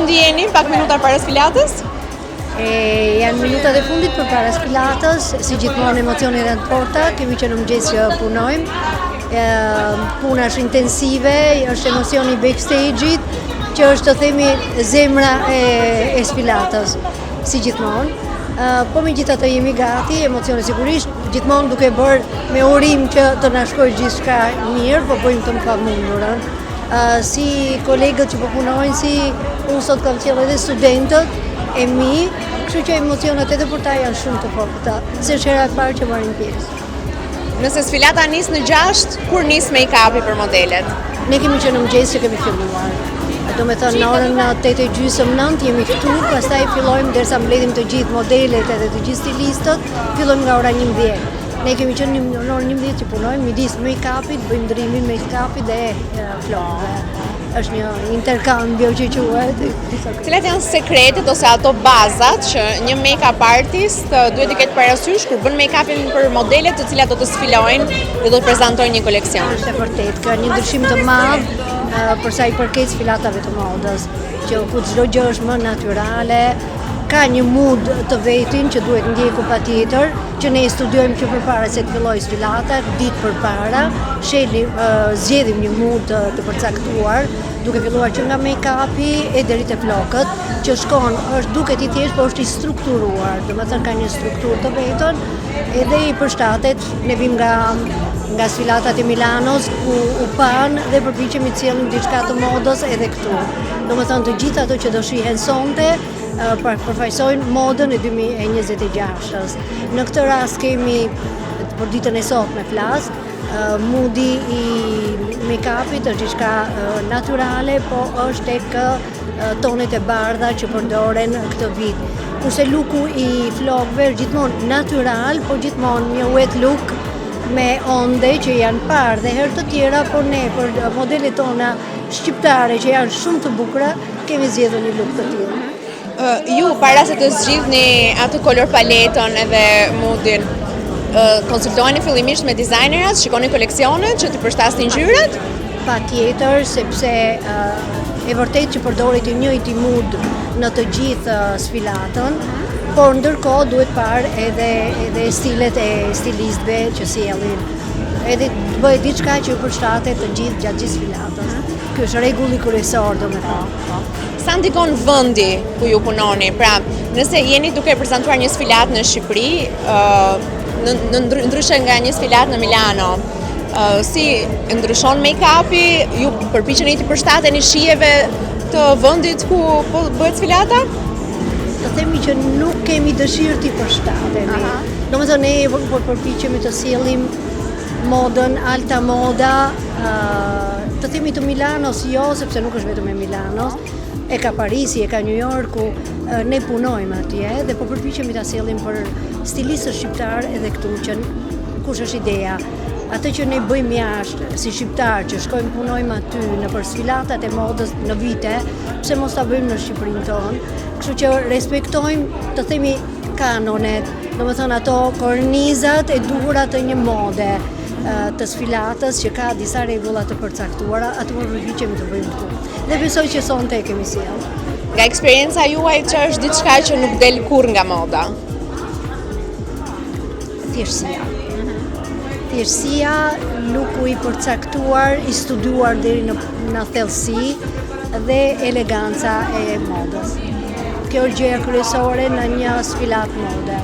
Ku ndiheni pak minuta para sfilatës? E, janë minutat e fundit përpara sfilatës, si gjithmonë emocionet janë të forta, kemi që në mëngjes që punojmë. E, puna është intensive, është emocioni i backstage-it, që është të themi zemra e, e sfilatës, si gjithmonë. E, po megjithatë jemi gati, emocione sigurisht, gjithmonë duke bërë me urim që të na shkojë gjithçka mirë, po bëjmë të pamundurën. Si kolegët që po punojnë, si unë sot kam sjellë edhe studentët e mi, kështu që emocionet edhe për ta janë shumë të forta, se është hera e parë që marrin pjesë. Nëse sfilata nis në 6, kur nis make-upi për modelet? Ne kemi që në mëngjes që kemi filluar. Do me thënë në orën 8 e gjysmë 9 jemi këtu, pastaj fillojmë derisa mbledhim të gjithë modelet edhe të gjithë stilistët, fillojmë nga ora 11. Ne kemi qenë në orën 11 që punojmë midis make-upit, bëjmë ndrimin make-upit dhe flokëve. Është një interkambio që quhet. Cilat janë sekretet ose ato bazat që një make-up artist duhet të ketë parasysh kur bën make-upin për modelet të cilat do të sfilojnë dhe do të prezantojnë një koleksion? Është e vërtet, ka një ndryshim të madh për sa i përket sfilatave të modës, që ku çdo gjë është më natyrale, ka një mood të vetin që duhet ndjeku patjetër, që ne e studiojmë që përpara se të fillojë sfilata, ditë përpara, shelim, zgjedhim një mood të përcaktuar, duke filluar që nga make-upi e deri te flokët, që shkon, është duket i thjeshtë, por është i strukturuar, domethënë ka një strukturë të vetën, edhe i përshtatet, ne vim nga sfilatat e Milanos, ku u pan dhe përpiqemi të sjellim diçka të modës edhe këtu. Domethënë të gjithë ato që do shihen sonte, përfaqësojnë modën e 2026-ës. Në këtë rast kemi për ditën e sotme flas, moodi i make-upit është diçka natyrale, po është tek tonet e bardha që përdoren këtë vit. Kurse looku i flokëve është gjithmonë natyral, po gjithmonë një wet look me onde që janë parë dhe herë të tjera, por ne për modelet tona shqiptare që janë shumë të bukura, kemi zgjedhur një look të tillë. Ju para se të zgjidhni atë color paletën edhe moodin, konsultoheni fillimisht me dizajnerat, shikoni koleksionet që t'i përshtasni ngjyrat? Pa tjetër, sepse e vërtet që përdoret i njëjti mood në të gjithë sfilatën, por ndërkohë duhet parë edhe stilet e stilistëve që sjellin. Edhe të bëhet diçka që përshtatet të gjithë gjatë gjithë sfilatës. Ky është rregulli kryesor, domethënë. Po. Sa ndikon vendi ku ju punoni? Pra, nëse jeni duke prezantuar një sfilat në Shqipëri, në ndryshe nga një sfilat në Milano, si ndryshon make-upi, ju përpiqeni të përshtateni shijeve të vendit ku po bëhet sfilata? Të themi që nuk kemi dëshirë t'i përshtatemi. Domethënë ne po përpiqemi të sjellim modën, alta moda, të themi të Milanos jo, sepse nuk është vetëm e Milanos, e ka Parisi, e ka New Yorku, ne punojmë atje dhe po përpiqemi ta sjellim për stilistët shqiptar edhe këtu që kush është ideja. Atë që ne bëjmë jashtë si shqiptar që shkojmë punojmë aty në për sfilatat e modës në vite, pse mos ta bëjmë në Shqipërinë tonë? Kështu që respektojmë, të themi, kanonet, domethënë ato kornizat e duhura të një mode të sfilatës që ka disa rregulla të përcaktuara, ato po përpiqemi të bëjmë këtu. Dhe besoj që sonte e kemi sjellë. Nga eksperienca juaj, që është diçka që nuk del kurrë nga moda? Thjeshtësia. Thjeshtësia, looku i përcaktuar, i studiuar deri në thellësi dhe eleganca e modës. Kjo është gjëja kryesore në një sfilat mode.